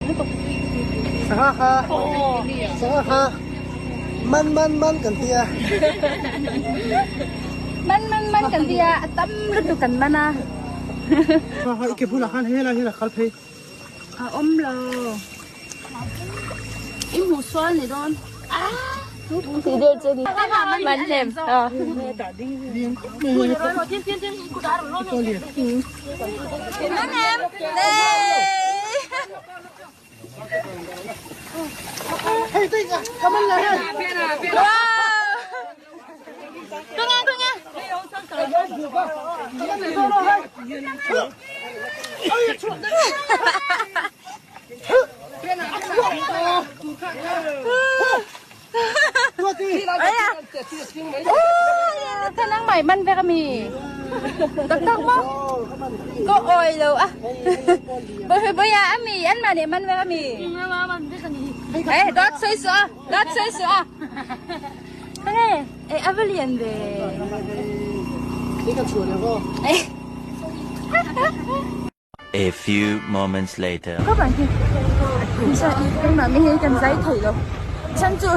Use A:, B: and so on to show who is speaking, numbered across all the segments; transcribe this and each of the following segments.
A: lutuk.
B: Sangha kha sangha kha man man man kan tia.
A: Man man man kan tia a tam lutuk kan man a.
B: Kha kha i ke bulah khan helai hian a kal phei.
A: A awm lo. I hmuh sual ni dawn. Man hnem. Man hnem.
B: Hei tui ka man la hei.
A: Wow. Tunga tunga. Thil mai man vek ami. Tak tak maw? Ko oi lo a. Boi boi a ami an ma nih man vek ami. Eh dawt soi su a. Dawt soi su a. Ane eh a va lian ve. Eh.
C: A few moments later.
A: Ka ban hi keimah mi hi kan zai thei lo chan chu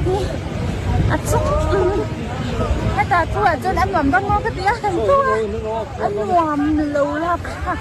A: hi a chung heta thu ah chuan a nuam dawn maw ka ti a kan thu a a nuam lo lak kha